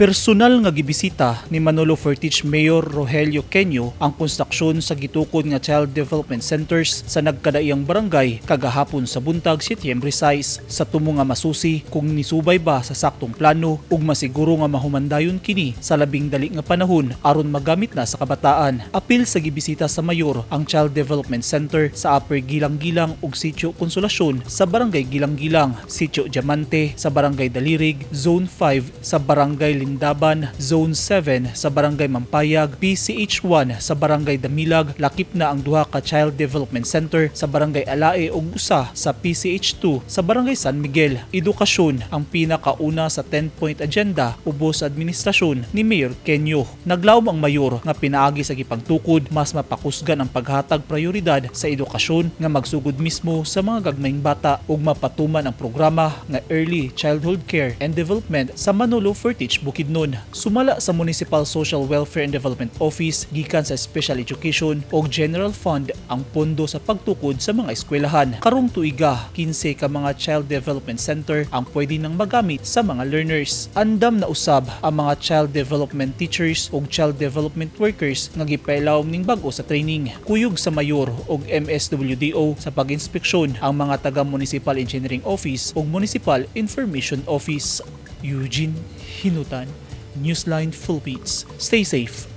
Personal nga gibisita ni Manolo Fortich Mayor Rogelio Quenio ang konstruksyon sa gitukod nga Child Development Centers sa nagkadaiyang barangay kagahapon sa buntag, Setyembre 6, sa tumo nga masusi kung nisubay ba sa saktong plano ug masiguro nga mahumandayon kini sa labing dali nga panahon aron magamit na sa kabataan. Apil sa gibisita sa mayor ang Child Development Center sa Upper Gilang-Gilang ug Sitio Consolacion sa Barangay Gilang-Gilang, Sitio Diamante sa Barangay Dalirig, Zone 5 sa Barangay Lindaban, Zone 7 sa Barangay Mampayag, PCH1 sa Barangay Damilag, lakip na ang duha ka Child Development Center sa Barangay Alae ug usa sa PCH2 sa Barangay San Miguel. Edukasyon ang pinakauna sa 10-point agenda ubos sa administrasyon ni Mayor Quenio. Naglaom ang mayor nga pinaagi sa gipangtukod, mas mapakusgan ang paghatag prioridad sa edukasyon nga magsugod mismo sa mga gagmayng bata ug mapatuman ang programa nga Early Childhood Care and Development sa Manolo Fortich, Bukidnon. Sumala sa Municipal Social Welfare and Development Office, gikan sa Special Education o General Fund ang pondo sa pagtukod sa mga eskwelahan. Karong tuiga, 15 ka mga Child Development Center ang pwede nang magamit sa mga learners. Andam na usab ang mga child development teachers ug child development workers nga gipailawom ning bag-o sa training. Kuyog sa mayor og MSWDO sa pag-inspeksyon ang mga taga Municipal Engineering Office ug Municipal Information Office. Eugene Hinutan, Newsline Philippines. Stay safe.